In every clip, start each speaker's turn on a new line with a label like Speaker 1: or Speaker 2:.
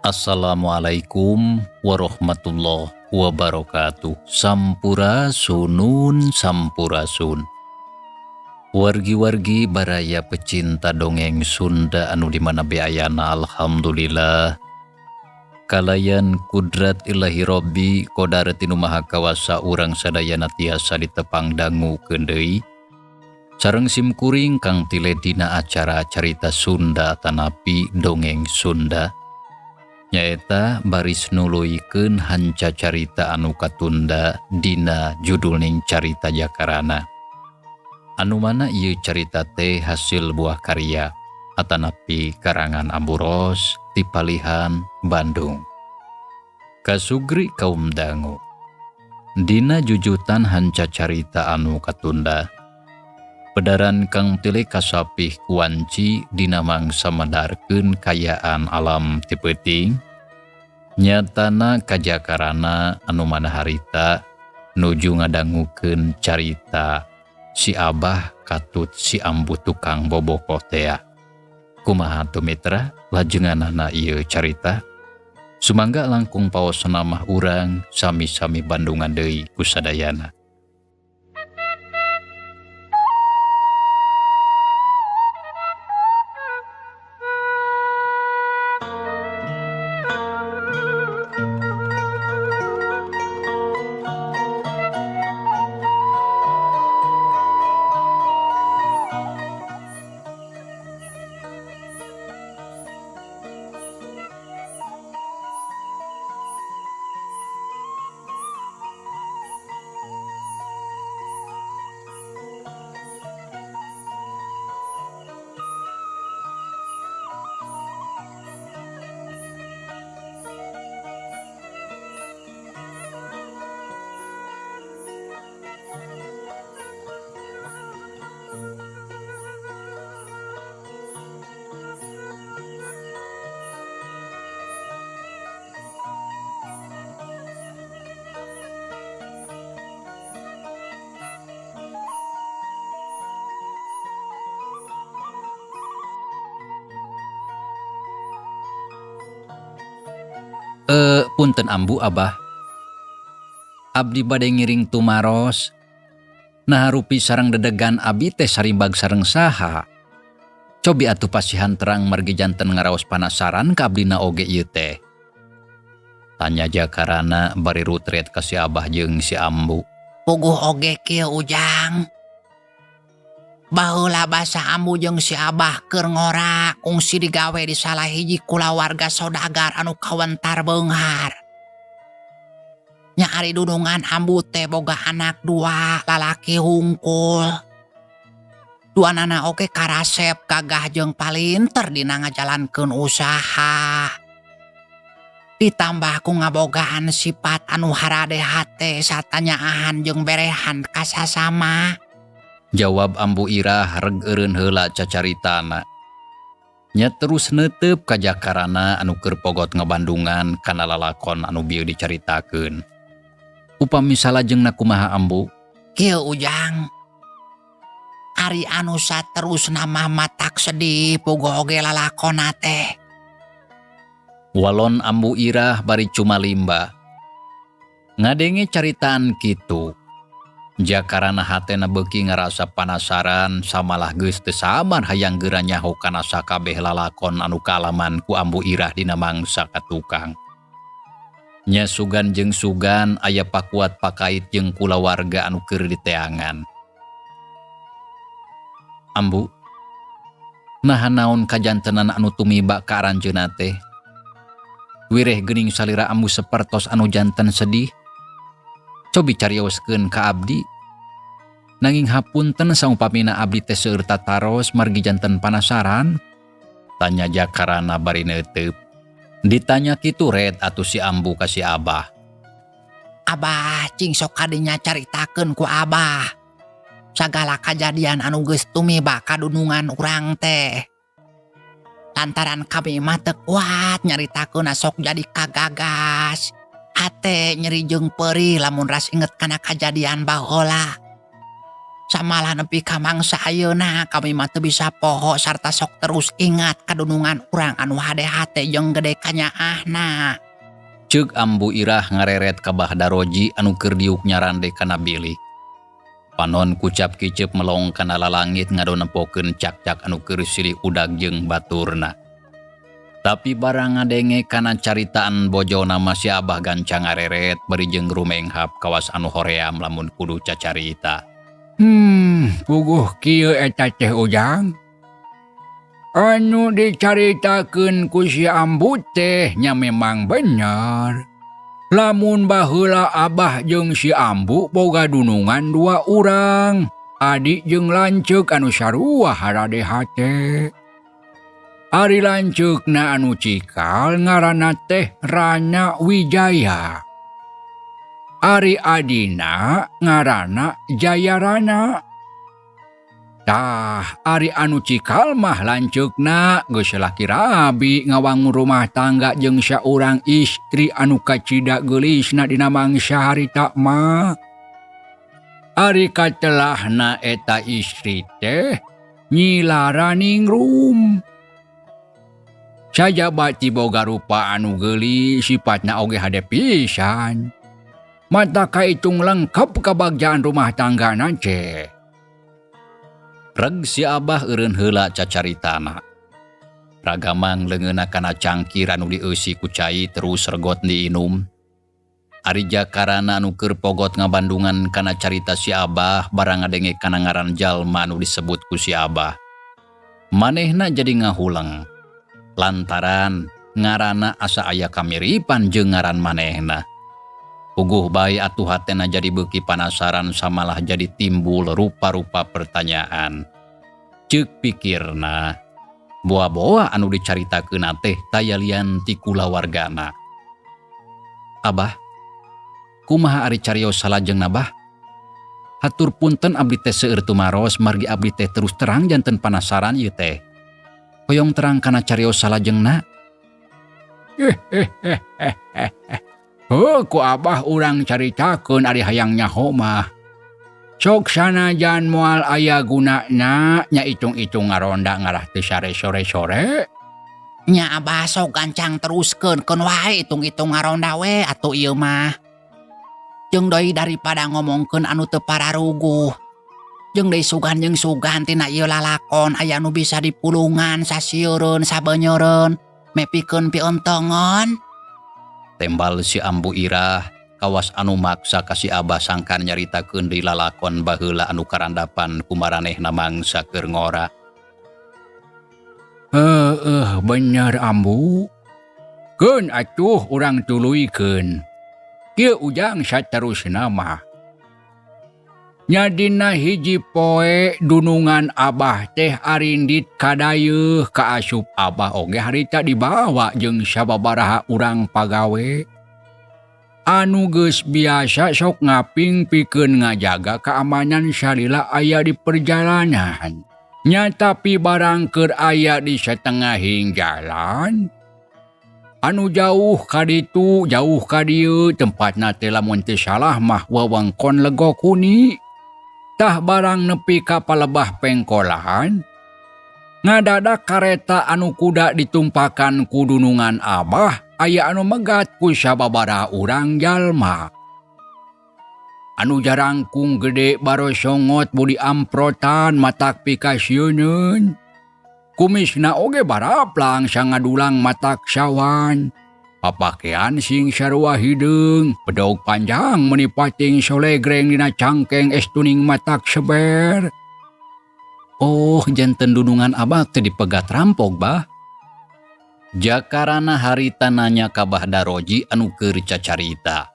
Speaker 1: Assalamualaikum warahmatullahi wabarakatuh. Sampurasunun sampurasun. Wargi-wargi baraya pecinta dongeng Sunda anu di mana be ayana, alhamdulillah. Kalayan kudrat ilahi Robbi kodarat nu maha kawasa urang sadayana tiasa ditepang dangu deui. Sareng simkuring Kang Tile dina acara carita Sunda tanapi dongeng Sunda. Nyaeta baris nuluykeun hanca carita anu katunda dina judulning carita Jakarana. Anu mana ieu carita teh hasil buah karya atanapi karangan Ambu Ros ti Palihan, Bandung. Kasugri kaum dangu. Dina jujutan hanca carita anu katunda. Pedaran Kang Tile kasapih kuanci dina mangsa medarkeun kayaan alam ti peuting. Nyatana kajakarana anu mana harita nuju ngadangukeun carita si Abah katut si Ambu tukang bobokoh tea. Kumaha tuh mitra lajenganana ieu carita? Sumangga langkung paos namah urang sami-sami Bandungan deui kusadayana. Punten Ambu Abah. Abdi bade ngiring tumaros. Nah rupi sareng dedegan abi teh sarimbag sareng saha. Cobi atuh pasihan terang margi janten ngaraos panasaran ka abdina oge ieu teh. Tanya Jakarana bari rutret ka si Abah jeung si Ambu.
Speaker 2: Puguh oge kieu Ujang. Baheula basa Ambu jeung si Abah keur ngora kungsi digawe di salah hiji kulawarga saudagar anu kawentar beunghar. Nya ari dudungan Ambu teh boga anak dua lalaki hungkul. Duanana oge karasep gagah jeung palinter dina ngajalankeun usaha. Ditambah ku ngabogaan sifat anu harade hate sarta nyaahan jeung berehan ka sasama.
Speaker 1: Jawab Ambu Irah reg eureun heula cacaritana. Nya terus neuteup ka Jakarana anu keur pogot ngabandungan kana lalakon anu bieu dicaritakeun. Upami salajengna kumaha Ambu?
Speaker 2: Kieu Ujang. Ari anu saterusna mah matak sedih puguh oge lalakonna teh.
Speaker 1: Walon Ambu Irah bari cumalimba. Ngadenge caritaan kitu. Jakarana hatena beuki ngarasa panasaran samalah geus teu sabar hayang geura nyaho kana sakabeh lalakon anu kaalaman ku Ambu Irah dina mangsa ka tukang. Nya sugan jeung sugan aya pakuat pakait jeung kulawarga anu keur diteangan. Ambu, naha naon kajantenan anu tumiba ka aranjeunna teh? Wireh geuning salira ambu sapertos anu janten sedih. Cobi carioskeun ka abdi. Nanging hapunten saupamina abdi teh seueur tataros margi janten panasaran. Tanya Jakarana bari neuteup. Ditanya kitu red atuh si ambu ka si Abah.
Speaker 2: Abah cing sok kadinya caritakeun ku Abah. Sagala kajadian anu geus tumiba ka dunungan urang teh. Lantaran kami mah teu kuat nyaritakeun sok jadi kagagas. Hate nyeri jeung perih lamun ras inget kana kajadian baheula. Samalah nepi ka mangsa ayeuna kami mah teu bisa poho sarta sok terus ingat kadunungan urang anu hade-hate jeung gede kanyaahna.
Speaker 1: Ceuk Ambu Irah ngareret ka Bah Daroji anu keur diuk nyarande kana bilik. Panon kucap kicep melong kana lalangit ngadonempokeun cakcak anu keur silih udag jeung baturna. Tapi barang ngadenge kana caritaan bojona mah si Abah gancang ngareret bari jeung rumenghap kawas anu hoream lamun kudu cacarita.
Speaker 3: Puguh kieu eta teh Ujang. Anu dicaritakeun ku si Ambu teh nya memang bener. Lamun baheula Abah jeung si Ambu boga dunungan dua urang, adik jeung lanceuk anu sarua harade hate. Ari lanceukna anu cikal ngaranna teh Rana Wijaya. Ari adina ngaranna Jayarana. Tah, ari anu cikal mah lanceukna geus laki rabi ngawangun rumah tangga jeung saurang istri anu kacida geulisna dina mangsa harita mah. Ari katelahna eta istri teh Nyi Lara Ningrum. Sajaba boga rupa anu geulis sipatna oge hade pisan. Mata kaitung lengkap kebagjaan rumah tangga teh.
Speaker 1: Reg si Abah eureun heula cacaritana. Ragamang leungeunna kana cangkir anu dieusi ku cai terus regot diinum. Ari Jakarana anu keur pogot ngabandungan kana carita si Abah barang ngadenge kana ngaran jalma anu disebut ku si Abah. Manehna jadi ngahuleng. Lantaran ngaranna asa aya kamiripan jeung ngaran manehna. Puguh bae atuh hatena jadi beuki panasaran samalah jadi timbul rupa-rupa pertanyaan. Ceuk pikirna, boa-boa anu dicaritakeun teh taya lian ti kulawargana. Abah, kumaha ari carios salajengna Bah? Hatur punten abdi teh seueur tumaros margi abdi teh terus terang janten panasaran ieu teh. Hoyong terang kana carios salajengna.
Speaker 3: Heuh, ku Abah urang caritakeun ari hayang nyaho mah. Sok sanajan moal aya gunana nya itung-itung ngaronda ngarah teu sare sore-sore.
Speaker 2: Nya Abah sok gancang teruskeun keun wae itung-itung ngaronda we atuh ieu mah. Jeung deui daripada ngomongkeun anu teu pararuguh. Jeung deui sugan jeung sugan tina ieu lalakon aya nu bisa dipulungan sasieureun sabenyeureun mepikeun pieunteungeun.
Speaker 1: Tembal si Ambu Irah kawas anu maksa ka si Abah sangkan nyaritakeun deui lalakon baheula anu karandapan ku maranehna mangsa keur ngora.
Speaker 3: Heueuh bener Ambu. Keun atuh urang tuluykeun. Kieu Ujang saterusna mah. Nya dina hiji poe dunungan Abah teh arindit kadayeuh kaasup Abah oge harita dibawa jeung sababaraha urang pagawe. Anu geus biasa sok ngaping pikeun ngajaga keamanan salila aya di perjalanan. Nya tapi barang keur aya di satengahing jalan anu jauh ka ditu jauh ka dieu tempatna teh lamun teu salah mah wewengkon Legokuni. Tah barang nepi ka palebah pengkolan ngadadak kareta anu kuda ditumpakan ku dunungan Abah aya anu megat ku sababaraha urang jalma. Anu jarangkung gede barosongot budi amprotan matak pikasieuneun. Kumisna oge baraplang sangadulang matak sawan. Papakean sing sarua hideung, bedog panjang meuni pating solegreng dina cangkeng estuning matak seber.
Speaker 1: Oh, janten dunungan Abah teh dipegat rampok, Bah. Jakarana harita nanya ka Bah Daroji anu keur cacarita.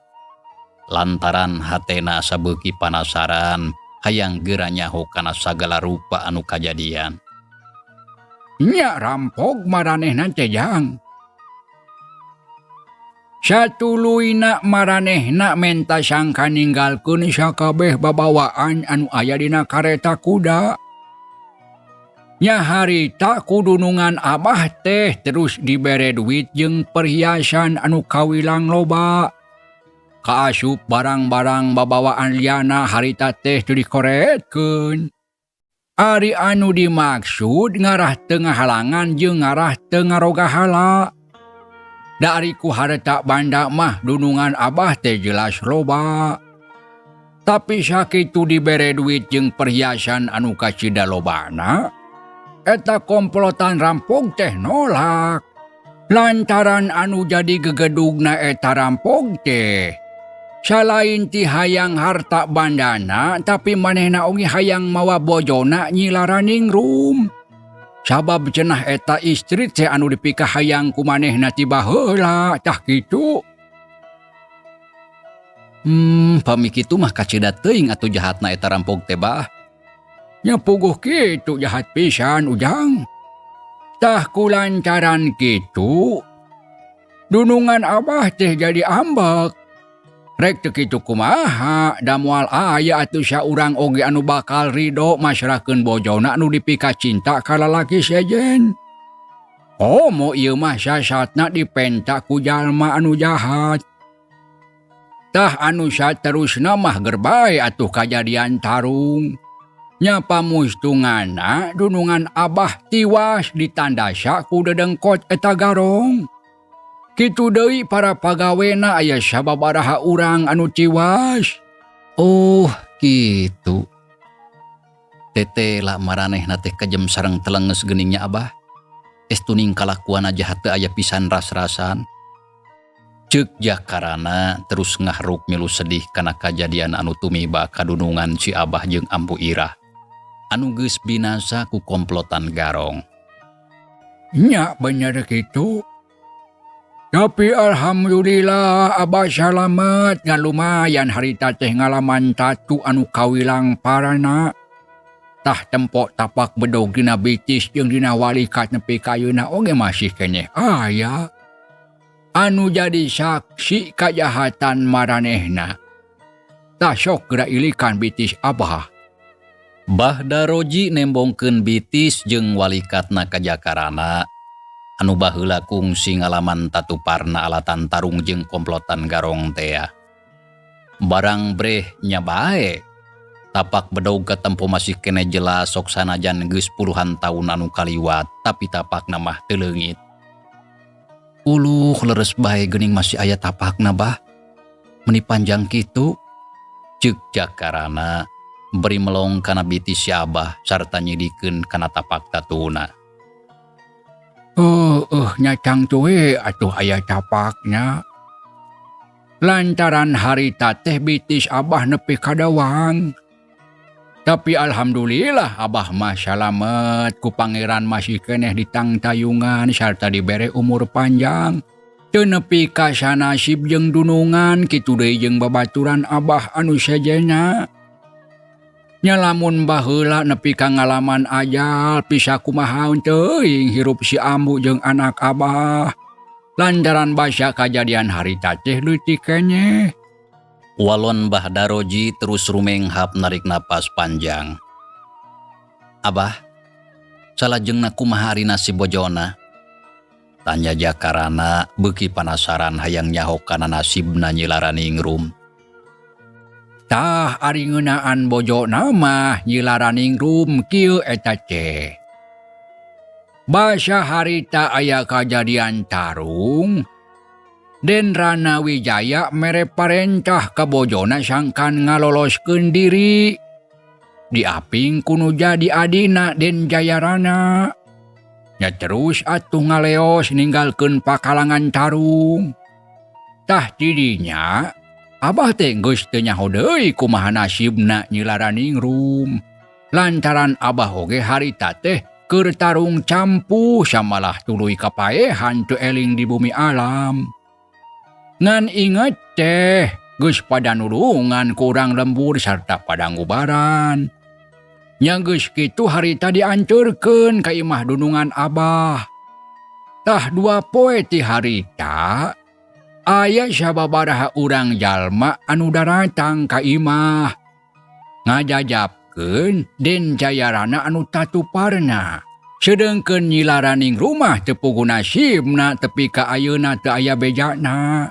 Speaker 1: Lantaran hatena asa beuki panasaran, hayang geura nyaho kana sagala rupa anu kajadian.
Speaker 3: Nya rampok maranehna teh Jang. Satuluyna maranehna menta sangka ninggalkeun sakabeh babawaan anu aya dina kareta kuda. Nya harita kudunungan Abah teh terus dibere duit jeung perhiasan anu kawilang loba. Kaasup barang-barang babawaan liana harita teh teu dikoretkeun. Ari anu dimaksud ngarah teu ngahalangan jeung ngarah teu ngarogahala. Da ari ku harta banda mah dunungan Abah teh jelas loba. Tapi sakitu dibere duit jeung perhiasan anu kacida lobana, eta komplotan rampok teh nolak. Lantaran anu jadi gegedugna eta rampok teh salain ti hayang harta bandana, tapi manehna oge hayang mawa bojona Nyi Laraningrum. Sabab cenah eta istri teh anu dipikahayang ku manehna ti baheula tah kitu.
Speaker 1: Pami kitu mah kacida teuing atuh jahatna eta rampok teh, Bah.
Speaker 3: Nya puguh kitu jahat pisan Ujang. Tah kulantaran kitu dunungan Abah teh jadi ambek. Rek teu kitu kumaha da moal aya atuh saurang oge anu bakal ridho masrahkeun bojona anu dipikacinta ka lalaki sejen. Komo ieu mah sasatna dipenta ku jalma anu jahat. Tah anu saterusna mah ger bae atuh kajadian tarung. Nya pamustunganna dunungan Abah tiwas ditandasa ku dedengkot eta garong. Kitu deui para pagawena aya sababaraha urang anu tiwas.
Speaker 1: Oh, kitu. Tetela maranehna teh kejem sareng telenges geningnya Abah. Estuning kalakuan jahat teu aya pisan ras-rasan. Ceuk Jakarana terus ngahruk milu sedih kana kajadian anu tumiba kadunungan si Abah jeung Ambu Irah. Anu geus binasa ku komplotan garong.
Speaker 3: Nya bener kitu. Tapi alhamdulillah Abah salamet ngan lumayan harita teh ngalaman tatu anu kawilang parana. Tah tempok tapak bedog dina bitis jeung dina walikat nepi ka ayeuna oge masih keneh aya. Anu jadi saksi kajahatan maranehna. Tah sok geura ilikan bitis Abah.
Speaker 1: Bah Daroji nembongkeun bitis jeung walikatna ka Jakarana. Anu baheula kungsi ngalaman tatuparna alatan tarung jeung komplotan garong tea. Barang breh nya bae. Tapak bedog katempo masih kene jelas sok sanajan geus puluhan taun anu kaliwat, tapi tapakna mah teu leungit. Uluh leres bae geuning masih aya tapakna, Bah. Meni panjang kitu. Ceuk Jakarana beri melong kana bitis si Abah sarta nyidikeun kana tapak tatuna.
Speaker 3: Nyacang tuwe atuh aya tapaknya. Lantaran harita teh bitis Abah nepi kadawang. Tapi alhamdulillah Abah mah salamet ku pangeran masih keneh ditangtayungan sarta dibere umur panjang. Teu nepi ka sanasib jeung dunungan kitu deui jeung babaturan Abah anu sejenna. Nya lamun baheula nepi ka ngalaman ajal bisa kumaha teuing hirup si ambu jeung anak Abah. Lantaran basa kajadian harita teh leutik keneh.
Speaker 1: Walon Bah Daroji terus rumenghap narik napas panjang. Abah, salajengna kumaha ari nasib bojona? Tanya Jakarana beuki panasaran hayang nyaho kana nasibna Nyi Laraningrum.
Speaker 3: Tah ari ngeunaan bojona mah Nyi Laraningrum kieu eta teh. Basa harita aya kajadian tarung. Den Rana Wijaya mere parentah ka bojona sangkan ngaloloskeun diri. Diaping ku nu jadi adina Den Jayarana. Nya terus atuh ngaleos ninggalkeun pakalangan tarung. Tah tidinya Abah teh geus teu nyaho deui kumaha nasibna Nyi Laraningrum. Lantaran Abah oge harita teh keur tarung campuh samalah tuluy kapaehan teu eling di bumi alam. Ngan inget teh geus pada nulungan ku urang lembur sarta pada ngubaran. Nya geus kitu harita dianteurkeun ka imah dunungan Abah. Tah dua poe ti harita aya sababaraha urang jalma anu daratang ka imah. Ngajajapkeun Den Jayarana anu tatuparna. Sedengkeun Nyi Laraningrum mah teu puguh nasibna tepi ka ayeuna teu aya bejana.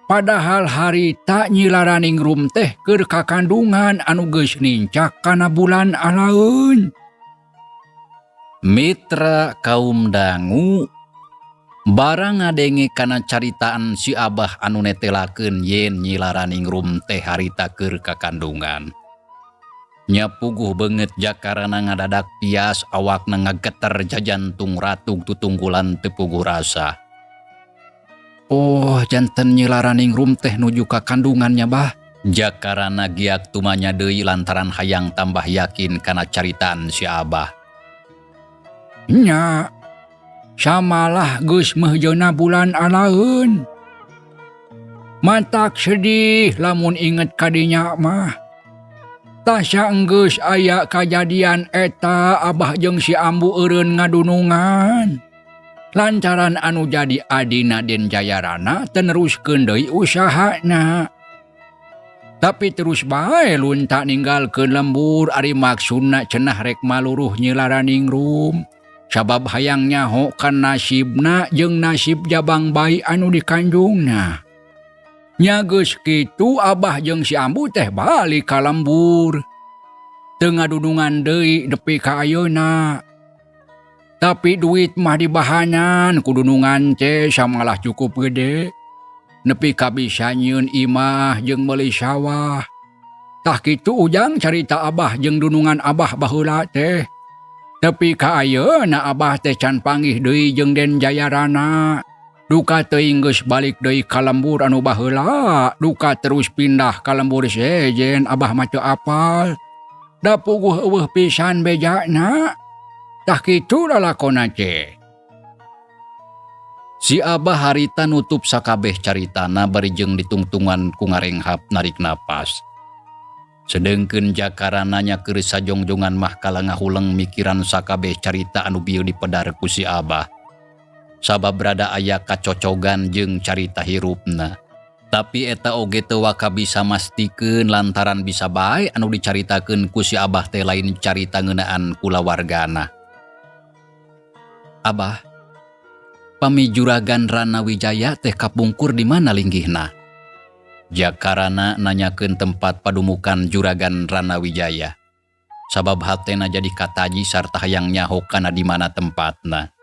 Speaker 3: Padahal harita Nyi Laraningrum teh keur kakandungan anu geus nincak kana bulan alaeun.
Speaker 1: Mitra kaum dangu barang ngadenge kana caritaan si Abah anu netelakeun yen Nyi Laraningrum teh harita keur kakandungan. Nya puguh beungeut jakarana ngadadak pias awakna ngageter jajantung ratug tutungkulan teu puguh rasa. Oh, janten Nyi Laraningrum teh nuju ka kandungannya bah. Jakarana giak tumanya deui lantaran hayang tambah yakin kana caritaan si Abah.
Speaker 3: Nya, samalah geus meujeuna bulan alaeun. Matak sedih lamun inget kadinya mah. Tasya enggeus aya kajadian eta Abah jeung si Ambu eureun ngadunungan. Lantaran anu jadi adina Den Jayarana teu neruskeun deui usahana. Tapi terus bae lunta ninggalkeun lembur ari maksudna cenah rek maluruh Nyi Laraningrum. Sabab hayang nyaho kan nasibna jeung nasib jabang bayi anu dikanjungna. Nya geus kitu Abah jeung si Ambu teh balik ka lembur. Teu ngadunungan deui nepi ka ayeuna. Tapi duit mah dibahanan ku dunungan teh samalah cukup gede. Nepi ka bisa nyieun imah jeung meuli sawah. Tah kitu Ujang carita Abah jeung dunungan Abah baheula teh. Tepi ka ayeuna Abah teh can panggih deui jeung Den Jayarana. Duka teuing geus balik deui ka lembur anu baheula, duka terus pindah ka lembur sejen Abah mah teu apal. Da puguh eueuh pisan bejana. Tah kitu lalakonna teh.
Speaker 1: Si Abah harita nutup sakabeh caritana bari jeung ditungtungan ku ngarenghap narik napas. Sedengkeun jakarana nya keur sajongjongan mah kala ngahuleng mikiran sakabeh carita anu bieu dipedar ku si Abah. Sabab rada aya kacocogan jeung carita hirupna. Tapi eta oge teu waka bisa mastikeun lantaran bisa bae anu dicaritakeun ku si Abah teh lain carita ngeunaan kulawargana. Abah, pami Juragan Rana Wijaya teh kapungkur di mana linggihna? Jakarana nanyakeun tempat padumukan Juragan Rana Wijaya. Sabab hatena jadi kataji sarta hayang nyaho kana di mana tempatna.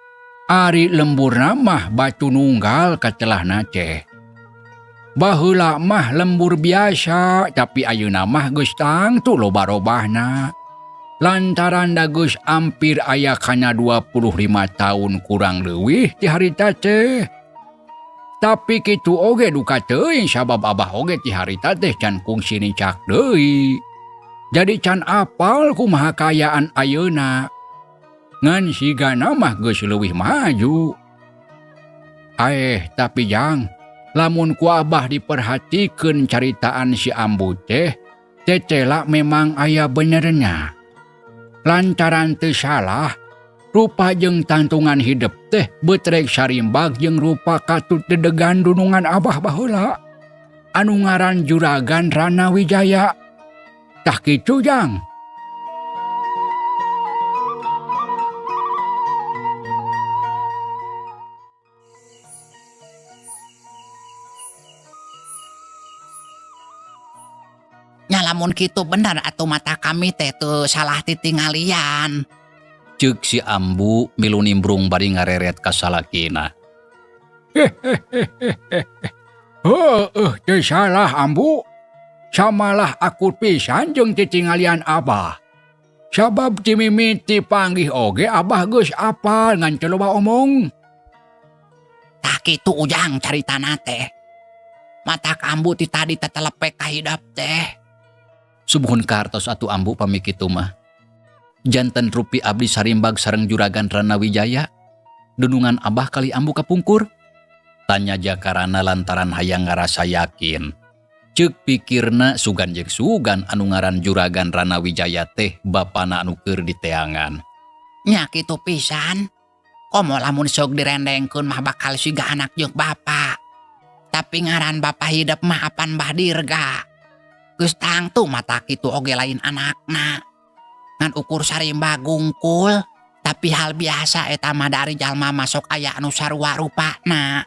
Speaker 3: Ari lemburna mah batu nunggal katelahna teh. Baheula mah lembur biasa, tapi ayeuna mah geus tangtu loba robahna. Lantaran da geus ampir aya kana 25 tahun kurang leuwih ti harita teh. Tapi kitu oge duka teuing sabab Abah oge ti harita teh can kungsi nincak deui. Jadi can apal kumaha kaayaan ayeuna. Ngan sigana mah geus leuwih maju. Tapi jang, lamun ku Abah diperhatikeun caritaan si Ambu teh, tetela memang aya benerna. Lantaran teu salah, rupa jeung tangtungan hidep teh betrek sarimbag jeung rupa katut dedegan dunungan Abah baheula. Anu ngaran Juragan Rana Wijaya. Tah kitu jang.
Speaker 2: Nya lamun kitu bener atuh mata kami teh teu salah titinggalian.
Speaker 1: Ceuk si Ambu milu nimbrung bari ngareret ka salakina.
Speaker 3: Heueuh teu salah Ambu. Samalah akur pisan jeung titingalian Abah. Sabab ti mimiti panggih oge Abah geus apal ngan teu loba omong.
Speaker 2: Tah kitu Ujang caritana teh. Matak Ambu ti tadi tetelepek ka hidep teh.
Speaker 1: Sumuhun kahartos atuh Ambu pami kitu mah. Janten rupi abdi sarimbag sareng Juragan Ranawijaya. Dunungan Abah kali Ambu kapungkur. Tanya Jakarana lantaran hayang ngarasa yakin. Ceuk pikirna sugan jeung sugan anu ngaran Juragan Ranawijaya teh bapana anu keur diteangan.
Speaker 2: Nya kitu pisan. Komo lamun sok direndengkeun mah bakal siga anak jeung bapa. Tapi ngaran bapa hidep mah apan Mbah Dirga. Geus tangtu mata kitu oge lain anakna. Ngan ukur sarimbag gungkul, tapi hal biasa eta mah dari jalma masuk aya anu sarua rupana.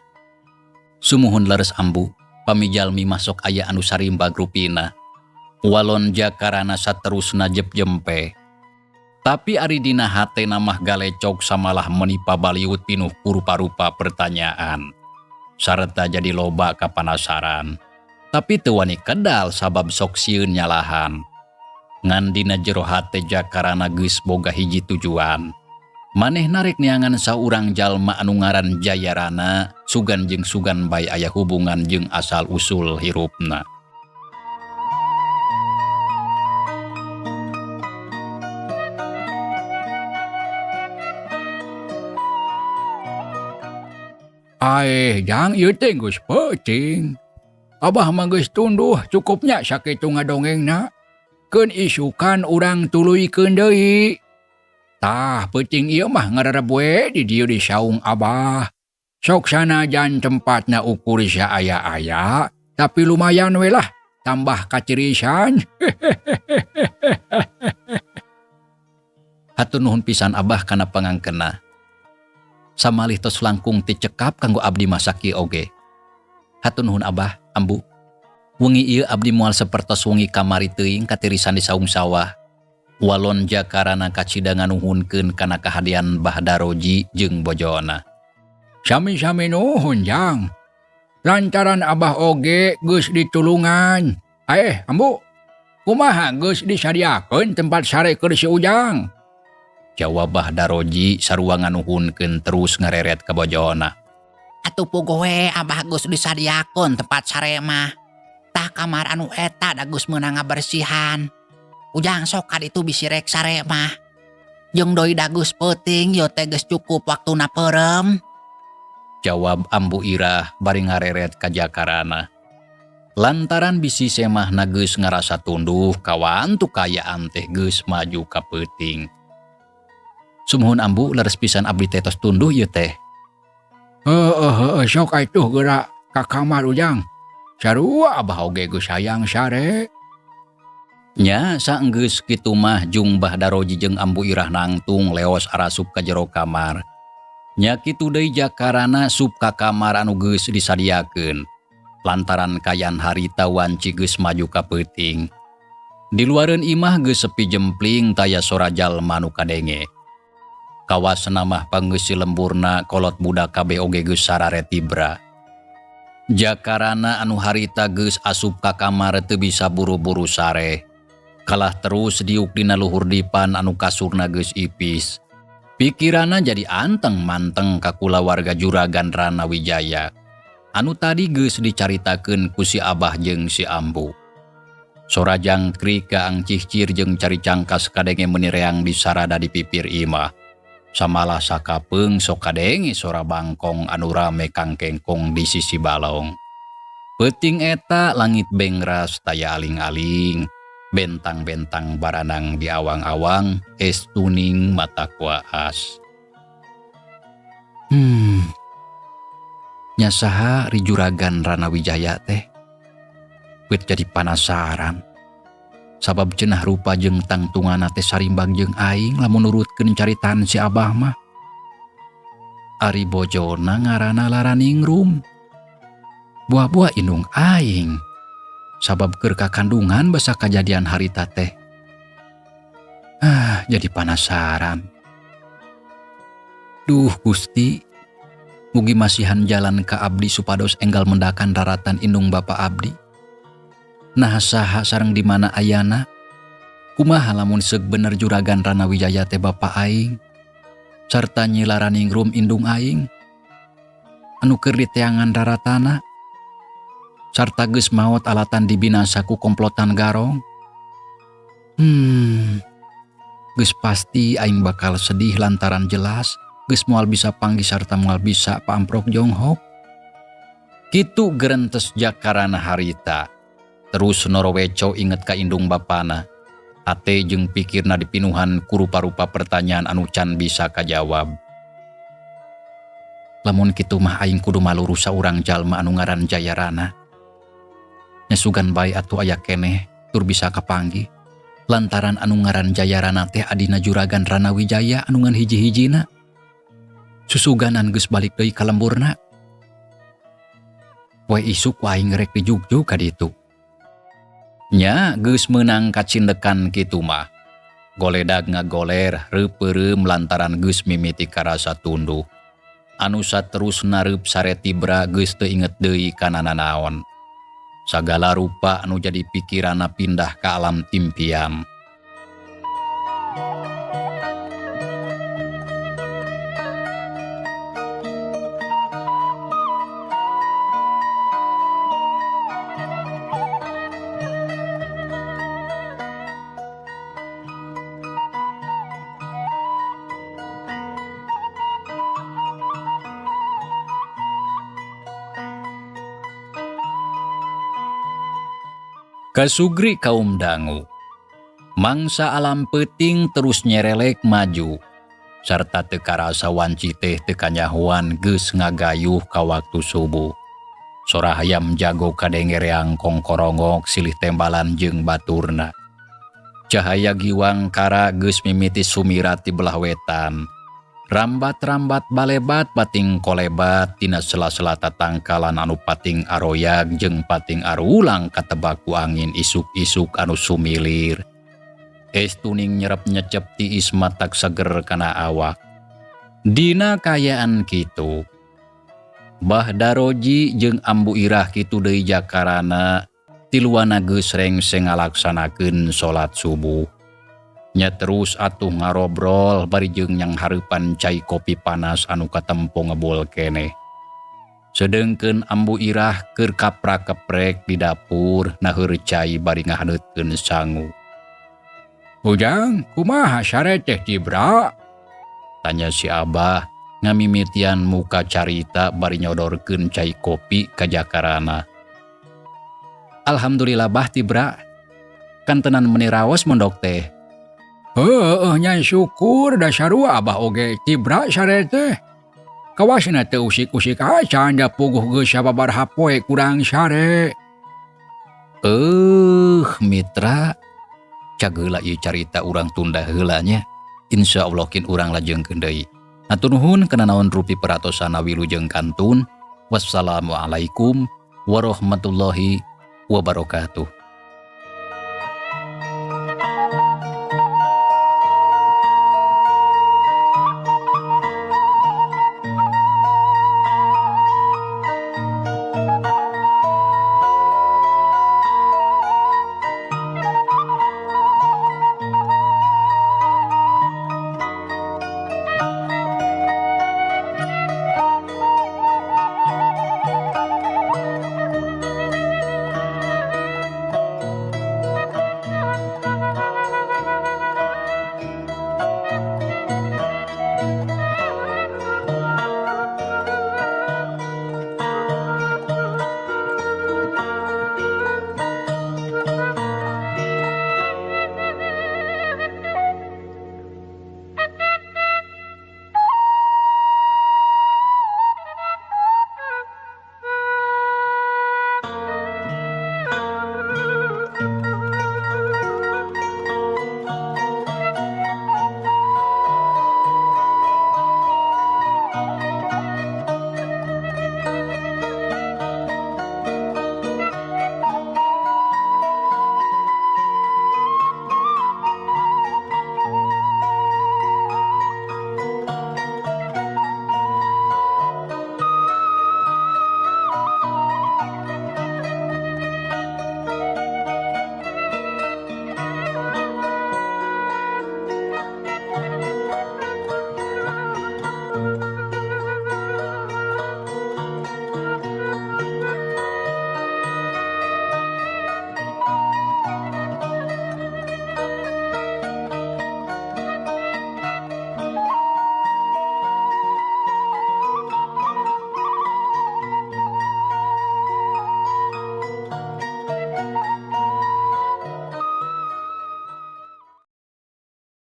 Speaker 1: Sumuhun leres Ambu, pami jalmi masuk aya anu sarimbag rupina. Walon Jakarana saterusna jep jempe. Tapi ari dina hatena mah galecok samalah menipa baliut pinuh ku rupa-rupa pertanyaan. Sarta jadi loba kapanasaran. Tapi teu wani kedal sabab sok sieun nyalahan. Ngan dina jero hate Jakarana geus boga hiji tujuan. Maneh narek neangan saurang jalma anu ngaran Jayarana, sugan jeung sugan bae aya hubungan jeung asal usul hirupna.
Speaker 3: Aeh, jang ieu teh geus peuting. Abah mah geus tunduh cukupnya sakitu ngadongengna. Keun isukan urang tuluykeun deui. Tah peuting ieu mah ngarareb we di dieu di saung Abah. Sok sanajan tempatna ukur saaya-aya, tapi lumayan we lah tambah kacirisan.
Speaker 1: Hatur nuhun pisan Abah kana pangangkena. Samalih tos langkung ti cekap kanggo abdi masaki oge. Hatur nuhun Abah, Ambu. Wengi ieu abdi moal sapertos wengi kamari teuing katirisan di saung sawah. Walon Jakarana kacida nganuhunkeun kana kahadean Bah Daroji jeung bojona.
Speaker 3: Sami-sami nuhun jang. Lantaran Abah oge geus ditulungan. Ambu, kumaha geus disadiakeun tempat sare keur si Ujang?
Speaker 1: Jawab Bah Daroji sarua nganuhunkeun terus ngareret ka bojona.
Speaker 2: Atuh puguh we Abah geus disadiakeun tempat sare mah. Tah kamar anu eta da geus meunang ngabersihan. Ujang sok ka ditu bisi rek sare mah. Jeung doi da geus peuting ieu teh geus cukup waktuna peureum.
Speaker 1: Jawab Ambu Irah bari ngareret ka Jakarana. Lantaran bisi semahna geus ngarasa tunduh kawantu kayaan teh geus maju ka peuting. Sumuhun Ambu leres pisan abdi teh tos tunduh ieu teh.
Speaker 3: Heueuh heueuh sok atuh geura ka kamar Ujang. Sarua Abah oge geus hayang sare.
Speaker 1: Nya saenggeus kitu mah jung Bah Daroji jeung Ambu Irah nangtung leos arasup ka jero kamar. Nya kitu deui Jakarana sup ka kamar anu geus disadiakeun. Lantaran kayan harita wanci geus maju ka peuting. Di luareun imah geus sepi jempling taya sora jalma nu kadenge. Kawasna mah pangeus lemburna kolot budak kabeh oge geus sarare tibra. Jakarana anu harita geus asup ka kamar teu bisa buru-buru sare. Kalah terus diuk dina luhur dipan anu kasurna geus ipis. Pikirana jadi anteng manteng ka kulawarga Juragan Ranawijaya. Anu tadi geus dicaritakeun ku si Abah jeung si Ambu. Sora jangkrik kaang cihcir jeung cari cangkas kadenge meuni reang disarada di pipir imah. Samalah sakapeung sok kadenge sora bangkong anu rame kangkengkong di sisi balong. Peuting eta langit bengras taya aling-aling. Bentang-bentang baranang di awang-awang, es tuning mata kuaas. Nya saha ri Juragan Ranawijaya teh? Peuit jadi panasaran. Sabab cenah rupa jeung tangtungana teh sarimbang jeung aing lamun nurutkeun caritaan si Abah mah. Ari bojona ngaranna Laraningrum. Buah-buah indung aing. Sabab keur kakandungan basa kajadian harita teh. Jadi panasaran. Duh Gusti, Mugi masihan jalan ka abdi supados enggal mendakan raratan indung bapa abdi. Nah saha sareng di mana ayana? Kumaha lamun seug bener Juragan Ranawijaya teh bapa aing? Sarta Nyi Laraningrum indung aing? Anu keur diteangan raratana? Sarta geus maot alatan dibinasa ku komplotan Garong? Geus pasti aing bakal sedih lantaran jelas geus moal bisa panggih sarta moal bisa paamprok jonghok. Kitu gerentes Jakarana harita. Terus noroweco inget ka indung bapana. Hate jeung pikirna dipinuhan ku rupa-rupa pertanyaan anu can bisa kajawab. Lamun kitu mah aing kudu maluru saurang jalma anu ngaran Jayarana. Nya sugan bae atuh aya keneh tur bisa kapanggih. Lantaran anu ngaran Jayarana teh adina Juragan Ranawijaya anu ngan hiji-hijina. Susuganan geus balik deui ka lemburna. Poe isuk ku aing rek dijugjug ka ditu. Nya geus meunang kacindekan kitu mah. Goledag ngagoler reupeurem lantaran geus mimiti karasa tunduh. Anu saterusna reup sare tibra geus teu inget deui kana nanaon. Sagala rupa anu jadi pikiranna pindah ka alam impian. Kasugri kaum dangu. Mangsa alam peuting terus nyerelek maju. Sarta teu karasa wanci teh teu kanyahoan geus ngagayuh ka waktu subuh. Sora hayam jago kadenge reang kongkorongok silih tembalan jeung baturna. Cahaya giwangkara geus mimiti sumirat ti belah wetan. Rambat-rambat balebat pating kolebat tina sela-sela tatangkalan anu pating aroyag jeung pating arulang katebak ku angin isuk-isuk anu sumilir. Es tuning nyerep nyecep tiis matak seger kana awak. Dina kayaan kitu. Bah Daroji jeung Ambu Irah kitu deui jakarana tiluana geus rengse ngalaksanakeun salat subuh. Nya terus atuh ngarobrol bari jeung nyanghareupan cai kopi panas anu katempo ngebul keneh. Sedengkeun Ambu Irah keur kaprak-keprek di dapur naheur cai bari ngahaneutkeun sangu.
Speaker 3: Ujang, kumaha sare teh Tibra?
Speaker 1: Tanya si Abah ngamimitian muka carita bari nyodorkeun cai kopi ka jakarana. Alhamdulillah bah Tibra. Kantenan meni raos mondok teh.
Speaker 3: Heueuh nya syukur da sarua Abah oge Tibra sare teh. Kawasna teu usik-usik acan da puguh geus sababaraha poe kurang sare.
Speaker 1: Mitra, cageula ieu carita urang tunda heula nya. Insyaallah kin urang lajengkeun deui. Hatur nuhun kana naon rupi peratosana wilujeng kantun. Wassalamualaikum warahmatullahi wabarakatuh.